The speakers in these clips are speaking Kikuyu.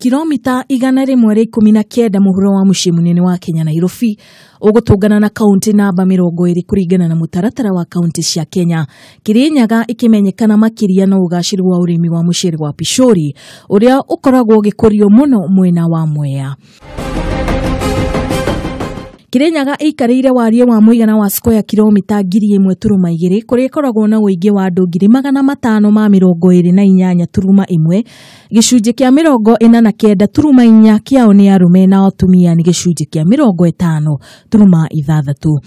Kilomita 119 mũhuro wa mũciĩ mũnene wa Kenya Nairobi, ũgũtũngana na kaunti namba 20 kũringana na mũtaratara wa kaunti cia Kenya. Kirinyaga ĩkĩmenyekana makĩria na ũgacĩru wa ũrĩmi wa mũcere wa pishori ũrĩa ũkoragwo ũgĩkũrio mũno mwena wa Mwea. Kirinyaga ĩikarĩire wariĩ wa mũigana wa square kilomita 1000.2 kũrĩa ĩkoragwo na ũingĩ wa andũ 528.1, gĩcunjĩ kĩa 49.4 kĩao nĩ arũme na atumia nĩ gĩcunjĩ kĩa 50.6.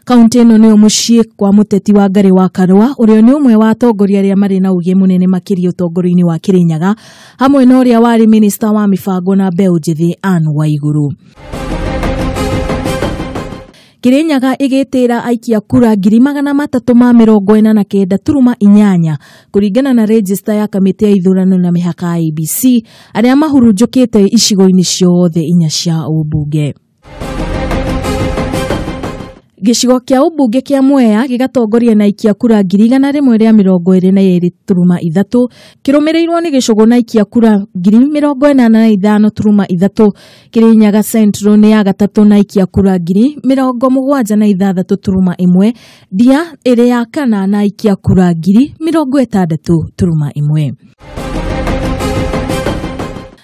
Kaunti ĩno nĩyo mũciĩ kwa mũteti wa Ngarĩ wa Karũa ũrĩa nĩ ũmwe wa atongoria arĩa marĩ na ũgĩ mũnene makĩria ũtongoria-inĩ wa Kirinyaga, hamwe na ũrĩa warĩ minista wa mĩbango na mbeũ njĩthĩ Anne Waiguru. Kirinyaga ĩgĩtĩra aikia kura 349.8 kũringana na rejista ya kamĩtĩ ya ithurano na mĩhaka IEBC arĩa mahurunjũkĩte icigo-inĩ ciothe inya cia ũmbunge. Gĩcigo kĩa ũmbunge kĩa Mwea gĩgatongoria na aikia kura 122.3, kĩrũmĩrĩirwo nĩ Gĩcũgũ na aikia kura 85.3. Kirinyaga Central nĩ ya gatatũ na aikia kura 76.1, Ndia ĩrĩ ya kana na aikia kura 60.1.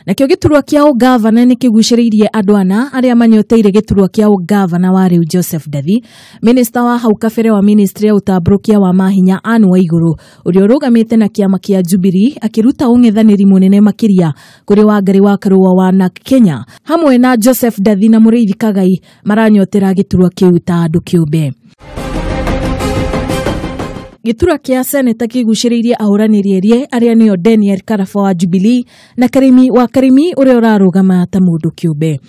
Nakĩo gĩturwa kĩa ũgavana nĩ kĩgucĩrĩirie andũ ana arĩa manyoteire gĩturwa kĩa ũgavana wa rĩu Joseph Ndathi, minista wa hau kabere wa ministry ya ũtambũrũkia wa mahinya Anne Waiguru ũrĩa ũrũgamĩte na kĩama kĩa Jubilee akĩruta ũng'ethanĩri mũnene makĩria kũrĩ Wangarĩ wa Karũa wa NARC Kenya, hamwe na Joseph Ndathi na Mũrĩithi Kagai maranyotera gĩturwa kĩu ta andũ kĩũmbe. Gĩturwa kĩa seneta kĩgucĩrĩirie ahũranĩri erĩ arĩa nĩo Daniel Karaba wa Jubilee na Karimi wa Karimi ũrĩa ũrarũgama ta mũndũ kĩũmbe.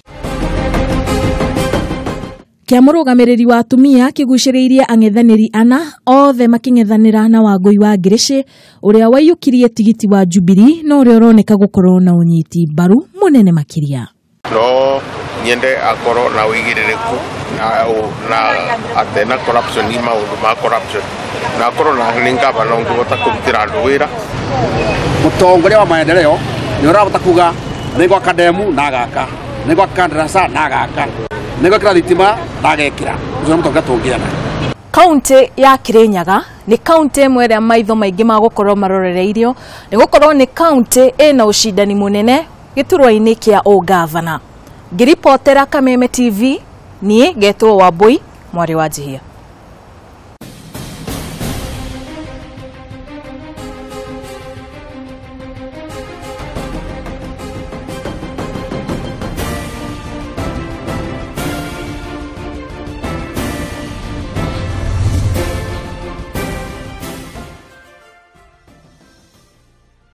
Kĩa mũrũgamĩrĩri wa atumia kĩgucĩrĩirie ang'ethanĩri ana othe makĩng'ethanĩra na Wangũi wa Ngĩrĩcĩ ũrĩa waiyũkirie tigiti wa Jubilee na ũrĩa ũroneka gũkorwo na ũnyiti mbaru mũnene makĩria. No nyende akorwo na ũigĩrĩrĩku na atena corruption ni maũndũ ma corruption na akorwo na nĩ ngavana ũngĩhota kũrutĩra andũ wĩra. Mũtongoria wa maendeleo nĩ ũrahota kuga nĩ gwaka demu na agaka, nĩ gwaka ndarasa na agaka, nĩ gwekĩra thitima na agekĩra. Ũcio nĩ mũtongoria tũngĩenda. Kaunti ya Kirinyaga nĩ kaunti ĩmwe ĩrĩa maitho maingĩ magũkorwo marorereirio nĩ gũkorwo nĩ kaunti ĩna ũcindani mũnene gĩturwa-inĩ kĩa ũgavana. Ngĩribotera Kameme TV, niĩ ngetwo Wambui mwarĩ wa Njihia.